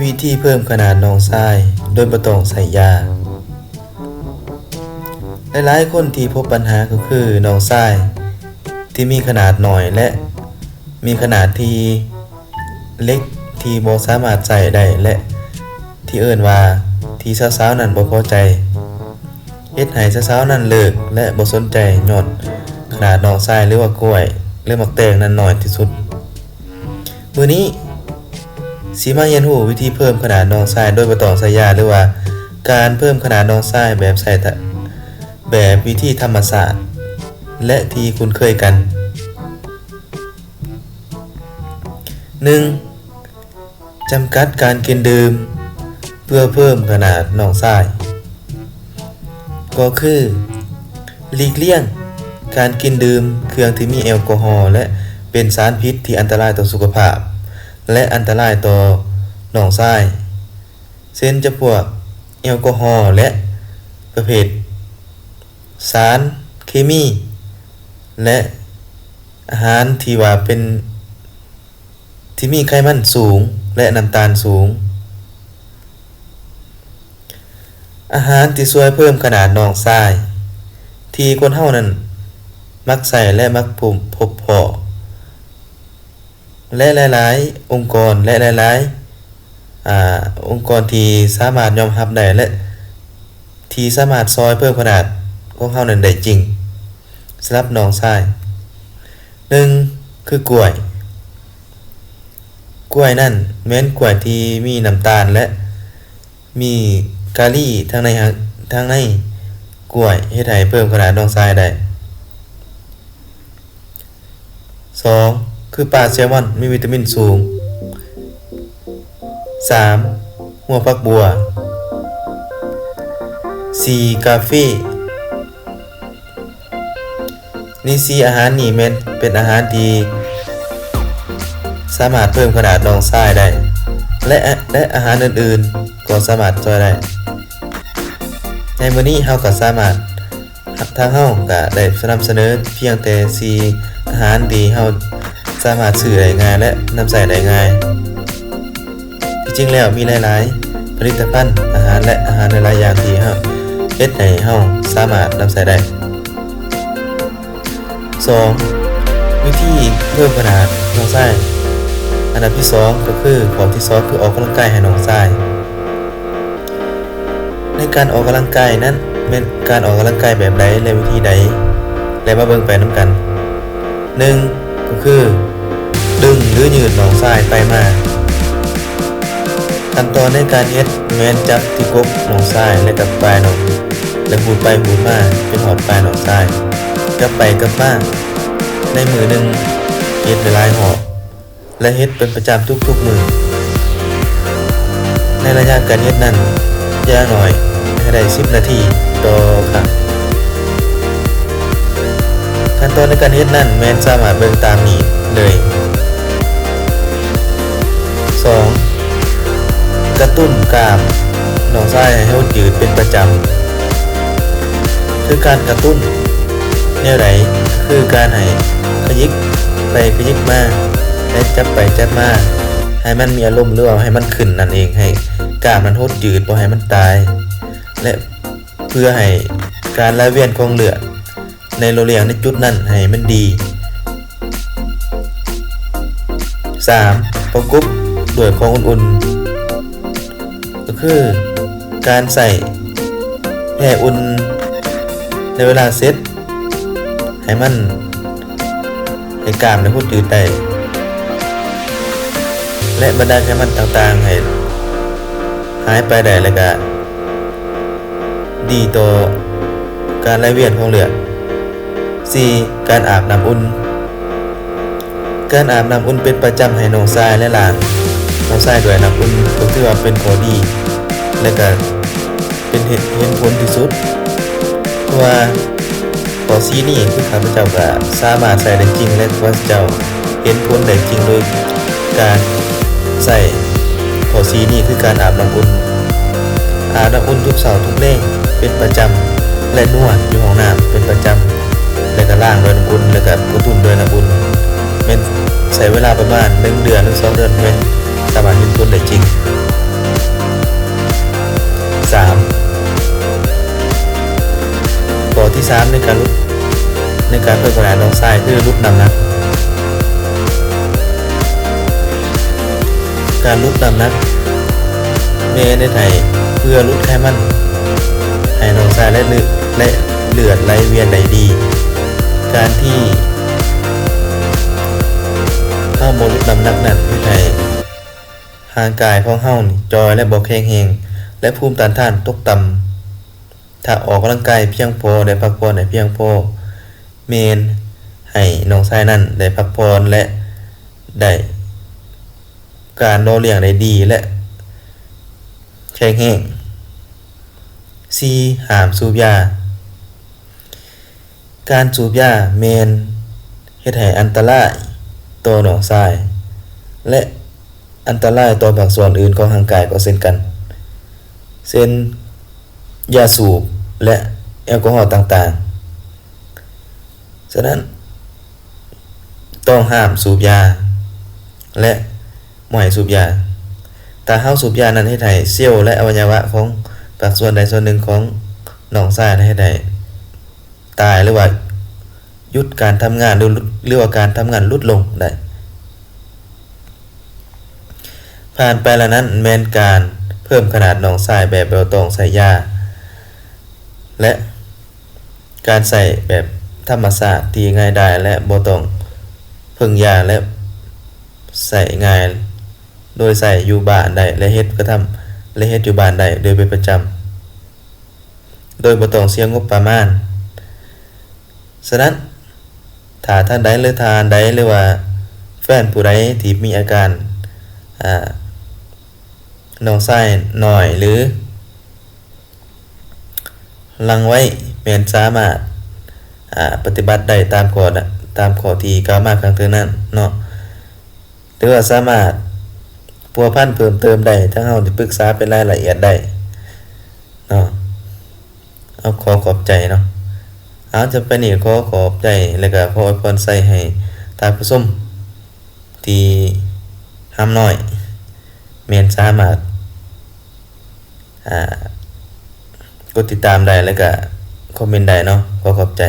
ວິທີເພີ່ມຂະໜາດໜອງຊາຍໂດຍບໍ່ຕ້ອງໃຊ້ຢາ. ຫຼາຍໆຄົນທີ່ພົບບັນຫາກໍຄືໜອງຊາຍທີ່ມີຂະໜາດໜ້ອຍ ແລະ ມີຂະໜາດທີ່ເຫຼັກທີ່ບໍ່ສາມາດໃຊ້ໄດ້ ແລະ ທີ່ເອີ້ນວ່າທີ່ສາວໆນັ້ນບໍ່ພໍໃຈ. ເຮັດໃຫ້ສາວໆນັ້ນເລີກ ແລະ ບໍ່ສົນໃຈຍ້ອນຂະໜາດໜອງຊາຍ ຫຼືວ່າກ້ວຍ ຫຼືໝາກແຕງນັ້ນໜ້ອຍທີ່ສຸດ. ມື້ນີ້ຊິມາຮຽນຮູ້ວິທີເພີ່ມຂະໜາດໜອງຊາຍໂດຍບໍ່ຕ້ອງໃຊ້ຢາ ຫຼືວ່າການເພີ່ມຂະໜາດໜອງຊາຍແບບໃຊ້ທະ ແບບວິທີທຳມະຊາດ ແລະ ທີ່ຄຸ້ນເຄີຍກັນ. ໜຶ່ງ ຈຳກັດການກິນດື່ມເພື່ອເພີ່ມຂະໜາດໜອງຊາຍ ກໍຄື ຫຼີກລ່ຽງການກິນດື່ມເຄື່ອງທີ່ມີແອລກໍຮໍ ແລະ ເປັນສານພິດທີ່ອັນຕະລາຍຕໍ່ສຸຂະພາບ ແລະ ອັນຕະລາຍຕໍ່ໜອງຊາຍ ເຊັ່ນ ຈຳພວກແອລກໍຮໍ ແລະ ປະເພດສານເຄມີ ແລະ ອາຫານທີ່ວ່າເປັນ ທີ່ມີໄຂມັນສູງ ແລະ ນ້ຳຕານສູງ. ອາຫານທີ່ຊ່ວຍເພີ່ມຂະໜາດໜອງຊາຍ ທີ່ຄົນເຮົານັ້ນມັກໃຊ້ ແລະ ມັກພົບ ພົບພໍ້ ແລະ ຫຼາຍໆອົງກອນ ແລະ ຫຼາຍໆ ອາ ອົງກອນທີ່ສາມາດຍອມຮັບໄດ້ ແລະ ທີ່ສາມາດຊ່ອຍເພີ່ມຂະໜາດຂອງເຮົານັ້ນໄດ້ຈິງ ສຳລັບໜອງຊາຍ. ໜຶ່ງ ຄືກ້ວຍ. ກ້ວຍນັ້ນແມ່ນກ້ວຍທີ່ມີນ້ຳຕານ ແລະ ມີກາລີທັງໃນ ທັງໃນກ້ວຍ ເຮັດໃຫ້ເພີ່ມຂະໜາດໜອງຊາຍໄດ້. ສອງ ຄືປາແຊມອນ ມີວິຕາມິນສູງ. ສາມ ຫົວຜັກບົ່ວ. ສີ່ ກາເຟ. ນີ້ ສີ່ອາຫານນີ້ແມ່ນເປັນອາຫານທີ່ສາມາດເພີ່ມຂະໜາດໜອງຊາຍໄດ້ ແລະ ແລະ ອາຫານອື່ນໆກໍສາມາດຊ່ອຍໄດ້. ໃນມື້ນີ້ເຮົາກໍສາມາດ ທາງເຮົາກໍໄດ້ສະນຳສະເໜີພຽງແຕ່ສີ່ອາຫານທີ່ເຮົາສາມາດຊື້ໄດ້ງ່າຍ ແລະ ນຳໃຊ້ໄດ້ງ່າຍ. ທີ່ຈິງແລ້ວມີຫຼາຍໆຜະລິດຕະພັນອາຫານ ແລະ ອາຫານຫຼາຍໆຢ່າງທີ່ເຮັດໃຫ້ເຮົາສາມາດນຳໃຊ້ໄດ້. ສອງ ວິທີເພີ່ມຂະໜາດໜອງຊາຍ. ອັນດັບທີສອງ ກໍຄື ຂໍ້ທີສອງ ຄືອອກກຳລັງກາຍໃຫ້ໜອງຊາຍ. ໃນການອອກກຳລັງກາຍນັ້ນ ແມ່ນການອອກກຳລັງກາຍແບບໃດ ແລະ ວິທີໃດ ແລະ ມາເບິ່ງໄປນຳກັນ. ໜຶ່ງ ກໍຄື ດຶງ ຫຼື ຍືດໜອງຊາຍໄປມາ. ຂັ້ນຕອນໃນການເຮັດແມ່ນຈັບທີ່ກົກໜອງຊາຍ ແລະ ກັບປາຍໜອງ ແລະ ຫູດໄປຫູດມາຈົນຮອດປາຍໜອງຊາຍ ກັບໄປກັບມາ. ໃນມື້ໜຶ່ງເຮັດຫຼາຍໆຮອບ ແລະ ເຮັດເປັນປະຈຳທຸກໆມື້. ໃນໄລຍະການເຮັດນັ້ນ ຢ່າງໜ້ອຍໃຫ້ໄດ້ສິບນາທີຕໍ່ຄັ້ງ. ຂັ້ນຕອນໃນການເຮັດນັ້ນແມ່ນສາມາດເບິ່ງຕາມນີ້ເລີຍ. ສອງ ກະຕຸ້ນກ້າມໜອງຊາຍໃຫ້ຫົດຍືດເປັນປະຈຳ. ຄືການກະຕຸ້ນແນວໃດ? ຄືການໃຫ້ຂະຢິກໄປຂະຢິກມາ ແລະ ຈັບໄປຈັບມາ ໃຫ້ມັນມີອາລົມ ຫຼືວ່າໃຫ້ມັນຂຶ້ນນັ້ນເອງ, ໃຫ້ກ້າມນັ້ນຫົດຍືດ ບໍ່ໃຫ້ມັນຕາຍ ແລະ ເພື່ອໃຫ້ການໄຫຼວຽນຂອງເລືອດ ໃນຫຼໍ່ລ້ຽງໃນຈຸດນັ້ນໃຫ້ມັນດີ. ສາມ ປະກົບດ້ວຍຂອງອຸ່ນໆ ກໍຄືການໃຊ້ແພອຸ່ນໃນເວລາເຊັດ ໃຫ້ມັນ ໃຫ້ກ້າມໄດ້ຫົດຍືດໄດ້ ແລະ ບັນດາໄຂມັນຕ່າງໆໃຫ້ຫາຍໄປໄດ້ ແລະ ກະ ດີຕໍ່ການໄຫຼວຽນຂອງເລືອດ. ສີ່ ການອາບນ້ຳອຸ່ນ. ການອາບນ້ຳອຸ່ນເປັນປະຈຳໃຫ້ນ້ອງຊາຍ ແລະ ລ້າງນ້ອງຊາຍດ້ວຍນ້ຳອຸ່ນ ກໍຖືວ່າເປັນຂໍ້ດີ ແລະ ກະເປັນເຫດ ເຫັນຜົນທີ່ສຸດ ເພາະວ່າ ຂໍ້ສີ່ນີ້ຄືຂ້າພະເຈົ້າກະສາມາດໃຊ້ໄດ້ຈິງ ແລະ ຂ້າພະເຈົ້າເຫັນຜົນໄດ້ຈິງໂດຍການໃຊ້ຂໍ້ສີ່ນີ້ ຄືການອາບນ້ຳອຸ່ນ. ອາບນ້ຳອຸ່ນທຸກເຊົ້າທຸກແລງເປັນປະຈຳ ແລະ ນວດຢູ່ຫ້ອງນ້ຳເປັນປະຈຳ ແລະ ກະລ້າງດ້ວຍນ້ຳອຸ່ນ ແລະ ກະກະຕຸ້ນດ້ວຍນ້ຳອຸ່ນ ແມ່ນໃຊ້ເວລາປະມານໜຶ່ງເດືອນ ຫຼື ສອງເດືອນ ແມ່ນສາມາດເຫັນຜົນໄດ້ຈິງ. ສາມ ໃນການຫຼຸດ ໃນການເພີ່ມຂະໜາດໜອງຊາຍ ຄືຫຼຸດນ້ຳໜັກ. ການຫຼຸດນ້ຳໜັກແມ່ນເຮັດໃຫ້ເພື່ອຫຼຸດໄຂມັນ ໃຫ້ໜອງຊາຍ ແລະ ເລືອດ ແລະ ເລືອດໄຫຼວຽນໄດ້ດີ. ການທີ່ເຮົາບໍ່ຫຼຸດນ້ຳໜັກນັ້ນ ເຮັດໃຫ້ຮ່າງກາຍຂອງເຮົານີ້ຈ່ອຍ ແລະ ບໍ່ແຂງແຮງ ແລະ ພູມຕ້ານທານຕົກຕ່ຳ. ຖ້າອອກກຳລັງກາຍພຽງພໍ ແລະ ພັກຜ່ອນໃຫ້ພຽງພໍ ແມ່ນໃຫ້ໜອງຊາຍນັ້ນໄດ້ພັກຜ່ອນ ແລະ ໄດ້ການຫຼໍ່ລ້ຽງໄດ້ດີ ແລະ ແຂງແຮງ. ສີ່ ຫ້າມສູບຢາ. ການສູບຢາແມ່ນເຮັດໃຫ້ອັນຕະລາຍຕໍ່ໜອງຊາຍ ແລະ ອັນຕະລາຍຕໍ່ພາກສ່ວນອື່ນຂອງຮ່າງກາຍກໍເຊັ່ນກັນ ເຊັ່ນ ຢາສູບ ແລະ ແອລກໍຮໍຕ່າງໆ. ສະນັ້ນ ຕ້ອງຫ້າມສູບຢາ ແລະ ບໍ່ໃຫ້ສູບຢາ. ຖ້າເຮົາສູບຢານັ້ນ ເຮັດໃຫ້ເຊວ ແລະ ອະໄວຍະວະຂອງພາກສ່ວນໃດສ່ວນໜຶ່ງຂອງໜອງຊາຍ ເຮັດໃຫ້ຕາຍ ຫຼືວ່າຢຸດການທຳງານ ຫຼື ຫຼືວ່າການທຳງານຫຼຸດລົງໄດ້. ຜ່ານໄປແລ້ວນັ້ນແມ່ນການເພີ່ມຂະໜາດໜອງຊາຍແບບບໍ່ຕ້ອງໃຊ້ຢາ ແລະ ການໃຊ້ແບບທຳມະຊາດທີ່ງ່າຍດາຍ ແລະ ບໍ່ຕ້ອງເພິ່ງຢາ ແລະ ໃຊ້ງ່າຍ ໂດຍໃຊ້ຢູ່ບ້ານໄດ້ ແລະ ເຮັດກະທຳ ແລະ ເຮັດຢູ່ບ້ານໄດ້ໂດຍເປັນປະຈຳ ໂດຍບໍ່ຕ້ອງເສຍງົບປະມານ. ສະນັ້ນ ຖ້າທ່ານໃດ ຫຼື ທ່ານໃດ ຫຼືວ່າແຟນຜູ້ໃດທີ່ມີອາການ ອາ ໜອງຊາຍໜ້ອຍ ຫຼື ຫຼັ່ງໄວ ແມ່ນສາມາດ ອາ ປະຕິບັດໄດ້ຕາມຂໍ້ ຕາມຂໍ້ທີ່ກ່າວມາຂ້າງເທິງນັ້ນເນາະ ຫຼືວ່າສາມາດພົວພັນເພີ່ມເຕີມໄດ້ ທາງເຮົາຈະປຶກສາເປັນລາຍລະອຽດໄດ້ເນາະ. ເອົາ ຂໍຂອບໃຈເນາະ. ເອົາ ຈະໄປນີ້ ຂໍຂອບໃຈ ແລະ ກະຂໍອວຍພອນໄຊໃຫ້ທ່ານຜູ້ຊົມທີ່ຮ່ຳນ້ອຍ ແມ່ນສາມາດ ອາ ກົດຕິດຕາມໄດ້ ແລະ ກະຄອມເມັນໄດ້ເນາະ. ຂໍຂອບໃຈ.